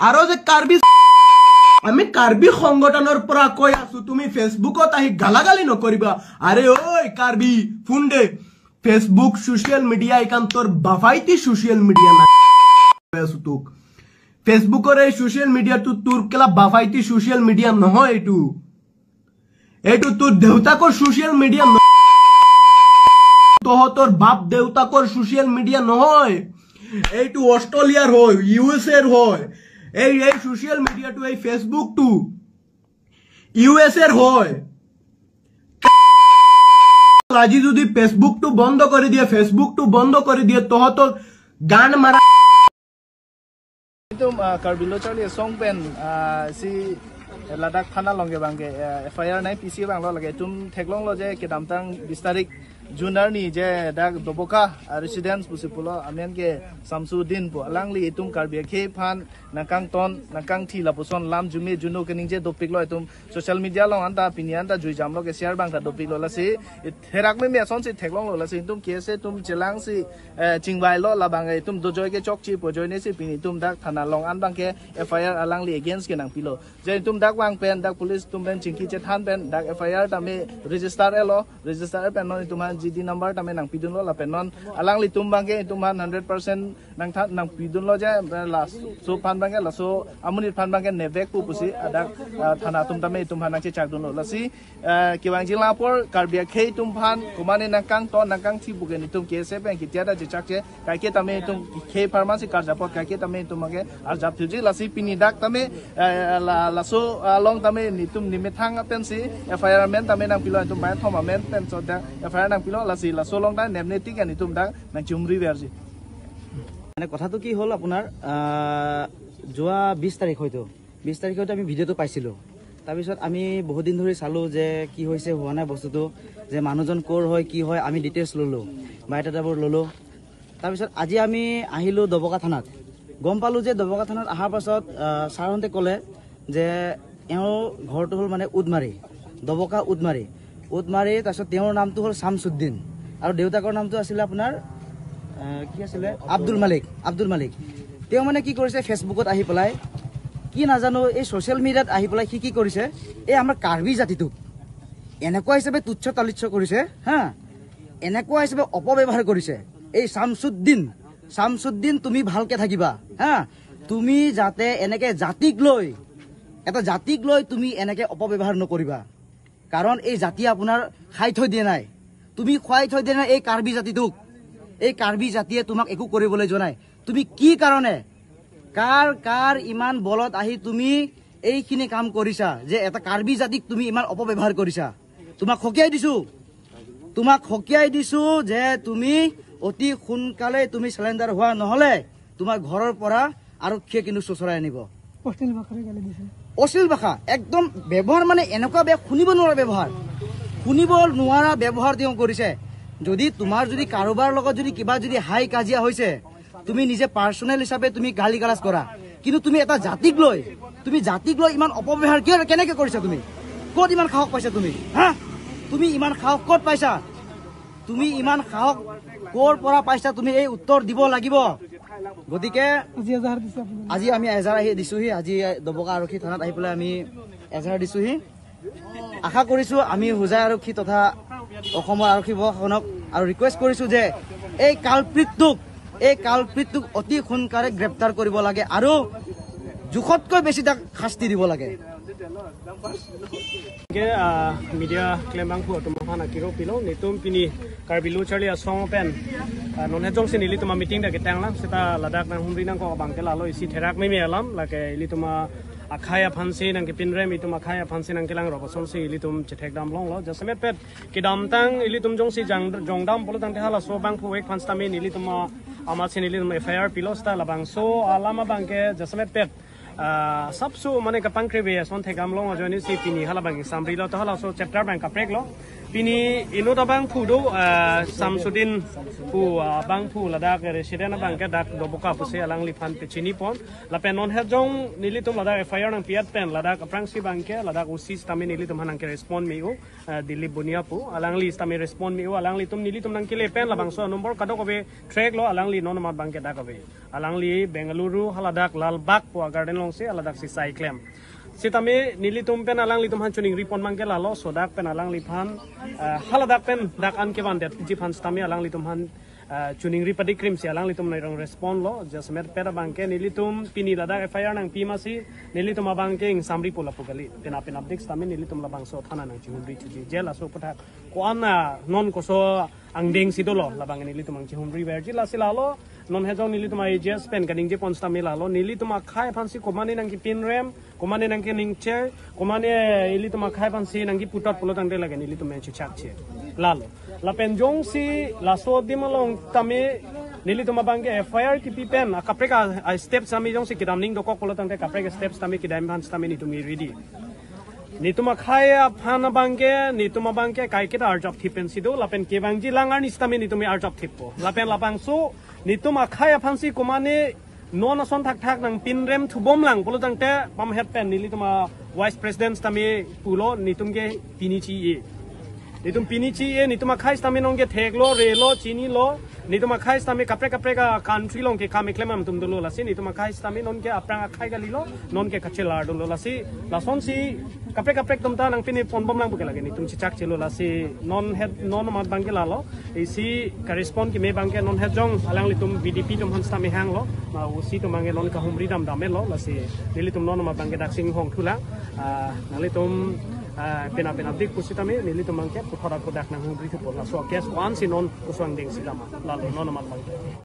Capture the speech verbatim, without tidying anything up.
আৰু যে কাৰ্বি, আমি কাৰ্বি সংগঠনৰ পৰা কৈ আছো, তুমি Facebookত আহি গালাগালি নকৰিবা। আৰে ঐ কাৰ্বি, শুন দে, Facebook ছ'চিয়েল মিডিয়া এখান তোৰ বাফাইতি ছ'চিয়েল মিডিয়া নাই। কৈ আছো তোক, Facebookৰ এই ছ'চিয়েল মিডিয়াটো তোৰ কেলা বাফাইতি ছ'চিয়েল মিডিয়া নহয় এইটো। এইটো তোৰ দেউতাকৰ ছ'চিয়েল মিডিয়া ন-, তহঁতৰ বাপ দেউতাকৰ ছ'চিয়েল মিডিয়া নহয়। এইটো অষ্ট্ৰেলিয়াৰ হয়, ইউ এছ এৰ হয়। এই, এই ছ'চিয়েল মিডিয়াটো, এই Facebookটো ইউ এছ এৰ হয়। আজি যদি Facebookটো বন্ধ কৰি দিয়ে, Facebookটো বন্ধ কৰি দিয়ে, তহঁতৰ গান মাৰা। Itum, ah, Karbi Lo Charli Asong pen, ah, si ladak thana along ke abang ke, ah, F I R nai P C abang lo, lake itum theklonglo je kedamtang bis tarik June arni je dak Doboka, ah, residence pusi pulo, amen ke Samsuddin pu, alangli itum Karbi akhei aphan nangkangton nangkangthi lapuson lam jume juno keningje dopiklo, itum social media along anta pini anta juijamlo ke share abang ta dopiklo, lasi therak meme asonsi theklonglo, lasi itum K S A atum chelangsi, eh, chingvailo, labang itum dojoi ke chokche pu ajoinesi pini itum dak thana along an abang ke F I R alangli against ke nangpilo. Je itum dak vang pen, dak police atum pen chingki chethan pen dak F I R tame register etlo, register pen non itum aphan G D number tame nangpidunlo, lapen non alanglitum abang ke itum aphan hundred percent nangthan nangpidunlo je, eh, laso aphan abang ke, laso amonit aphan abang ke nevek pu pusi adak, ah, thana atum tame itum aphan nangchechakdunlo. Lasi, eh, kevangji lang apor Karbi akhei atum aphan komatne nangkangton nangkangthi pu ke itum K S A pen ketiyada chechakche, kaike tame itum khei apharman si karjap apot kaike tame itum abang ke arjap thuji, lasi pini dak tame, eh, la, laso along tame itum nemethang pensi F I R amen tame nangpilo, itum bai thom amen pen so dak F I R nangpilo, lasi laso along ta nemne tik an itum dak nangchumri verji. মানে কথাটো কি হ'ল আপোনাৰ, আহ, যোৱা বিশ তাৰিখ হয়তো, বিশ তাৰিখতে আমি ভিডিঅ'টো পাইছিলোঁ। তাৰপিছত আমি বহুত দিন ধৰি চালোঁ যে কি হৈছে, হোৱা নাই বস্তুটো, যে মানুহজন ক'ৰ হয়, কি হয়, আমি ডিটেইলছ ল'লোঁ, বায়'ডাটাবোৰ ল'লোঁ। তাৰপিছত আজি আমি আহিলোঁ ডবকা থানাত। গম পালোঁ যে ডবকা থানাত অহাৰ পাছত, আহ, ছাৰহঁতে ক'লে যে এওঁৰ ঘৰটো হ'ল মানে উদমাৰী, ডবকা উদমাৰী। উদমাৰী, তাৰপিছত তেওঁৰ নামটো হ'ল শামছুদ্দিন আৰু দেউতাকৰ নামটো আছিলে আপোনাৰ, আহ, কি আছিলে, আব্দুল মালিক, আব্দুল মালিক। তেওঁ মানে কি কৰিছে, Facebookত আহি পেলাই, কি নাজানো, এই ছ'চিয়েল মিডিয়াত আহি পেলাই সি কি কৰিছে, এই আমাৰ কাৰ্বি জাতিটোক এনেকুৱা হিচাপে তুচ্ছ তালিচ্ছ কৰিছে, হা, এনেকুৱা হিচাপে অপব্যৱহাৰ কৰিছে। এই শামছুদ্দিন, শামছুদ্দিন, তুমি ভালকে থাকিবা, হা, তুমি যাতে এনেকে জাতিক লৈ, এটা জাতিক লৈ তুমি এনেকে অপব্যৱহাৰ নকৰিবা। কাৰণ এই জাতিয়ে আপোনাৰ খাই থৈ দিয়া নাই, তুমি খুৱাই থৈ দিয়া নাই এই কাৰ্বি জাতিটোক। এই কাৰ্বি জাতিয়ে তোমাক একো কৰিবলৈ যোৱা নাই। তুমি কি কাৰণে, কাৰ কাৰ ইমান বলত আহি তুমি এইখিনি কাম কৰিছা যে এটা কাৰ্বি জাতিক তুমি ইমান অপব্যৱহাৰ কৰিছা? তোমাক সকীয়াই দিছো, তোমাক সকীয়াই দিছো যে তুমি অতি সোনকালে তুমি চাৰেণ্ডাৰ হোৱা, নহ'লে তোমাৰ ঘৰৰ পৰা আৰক্ষীয়ে কিন্তু চোঁচৰাই আনিব। অশ্লীল ভাষাৰে গালি দিছে। অশ্লীল ভাষা, একদম ব্যৱহাৰ মানে এনেকুৱা বেয়া, শুনিব নোৱাৰা ব্যৱহাৰ, শুনিব নোৱাৰা ব্যৱহাৰ তেওঁ কৰিছে। যদি তোমাৰ যদি কাৰোবাৰ লগত যদি কিবা যদি হাই কাজিয়া হৈছে, তুমি নিজে পাৰ্চনেল হিচাপে তুমি গালি গালাজ কৰা, কিন্তু তুমি এটা জাতিক লৈ, তুমি জাতিক লৈ ইমান অপব্যৱহাৰ কিয়, কেনেকে কৰিছা তুমি? ক'ত ইমান সাহস পাইছা তুমি, হা? তুমি ইমান সাহস ক'ত পাইছা? তুমি ইমান সাহস ক'ৰ পৰা পাইছা? তুমি এই উত্তৰ দিব লাগিব। গতিকে আজি এজাহাৰ দিছে আপুনি? আজি আমি এজাহাৰ আহি দিছোহি। আজি ডবকা আৰক্ষী থানাত আহি পেলাই আমি এজাহাৰ দিছোহি। আশা কৰিছো আমি হোজাই আৰক্ষী তথা অসমৰ আৰক্ষী প্ৰশাসনক আৰু ৰিকুৱেষ্ট কৰিছো যে এই কালপ্ৰিটটোক, এই কালপ্ৰিটটোক অতি সোনকালে গ্ৰেপ্তাৰ কৰিব লাগে আৰু জোখতকৈ বেছি তাক শাস্তি দিব লাগে। Ke, ah, media klembangphu atum aphan akiro pilo, netum pini Karbi Lo Charli Asong pen, ah, non hejong si nelitum a-meeting dak ketang lang, seta ladak nanghumri nangkok abang ke lalo isi therak meme alam, lake ilitum akhai aphansi nangkepinrem, itum akhai aphansi nangkelang rop asonsi ilitum chethekdam longlo. Jasemet pet kedamtang ilitum jongsi jang, jongdam pulo tangte halaso abangphu vek aphan sitame nelitum a-, amatsi nelitum F I R pilo, seta labangso alam abang ke jasemet pet, ah, sapso mane kapangkre ve ason thekdam long ajoinesi pini halabang ingsamrilo, to halaso chapter abang kapreklo. Pini inut abangphu do, ah, Samsudin pu, ah, abangphu ladak resident abangke dak Doboka pusi alangliphan pachini pon. Lapen non hejong nelitum ladak F I R nangpi-et pen ladak aphrangsi abangke ladak O C sitame nelitum aphan nangke respond me-o, ah, Dilip Bunia pu. Alangli sitame respond me-o, alanglitum nelitum nangkele pen labangso number kadokave track lo, alangli non amat abangke dak ave. Alangli Bengaluru haladak Lalbagh pu agarden alongsi aladaksi sai klem. Sitame nelitum pen alanglitum aphan choningri pon abangke lalo, laso dak pen alangliphan, eh, haladak pen dak an kevandet ji aphan sitame alanglitum aphan, eh, choningri padi krimsi alanglitum nai rong respond lo, jasemet pet abangke nelitum pini ladak F I R nangpi masi, nelitum abangke ingsamri pu lapu kali, penap penapdik sitame nelitum labangso thana nangchihumri thuji, je laso aputhak ko-an, ah, non koso angdengsi dolo, labang nelitum nangchihumri verji lasi lalo, non hejong nelitum A G S pen kaningje pon sitame lalo, nelitum akhai aphansi komane nangkepinrem, komane nangkeningje, komane ilitum akhai aphansi nangkeputot pulo tangte lake nelitum nangchechakche. Lalo. Lapen jongsi laso adim along tame nelitum abangke F I R kipi pen, akaprek a, a step sitame jongsi kedam ning dokok pulo tangte kaprek step sitame kedam aphan sitame nelitum ready. Nelitum akhai aphan abangke, nelitum abangke kaiketa arjap thip pensi do, lapen kevangji lang arni sitame nelitum arjap thippo. Lapen labangso, nelitum akhai aphansi komane non ason thakthak nangpinrem thubom lang pulo tangte pamhet pen nelitum a vice president sitame pulo nelitum ke pini chi-e. Nelitum pini chi-e, nelitum akhai sitame nonke theklo, relo, chinilo, nelitum akhai sitame kaprek kaprek a country along ke kam keklem atum dolo lasi, nelitum akhai sitame nonke aphrang akhai kalilo, nonke kachelar dolo lasi, lasonsi kaprek kaprek atum ta nangpini ponbom lang pu ke lake nelitum chechakchelo lasi, non het, non amat abangke lalo, isi ka respond keme abangke non hejong alanglitum V D P atum aphan sitame hanglo, ma O C atum abangke non kahumri dam dam-etlo, lasi nelitum non amat abangke dak chinghong thulang, ah, nanglitum, ah, penap penapdik pusitame, nelitum abangke puthot ako dak nanghumri thupo, laso case ko-ansi non koso angdengsi lama, lalo non amat abangke.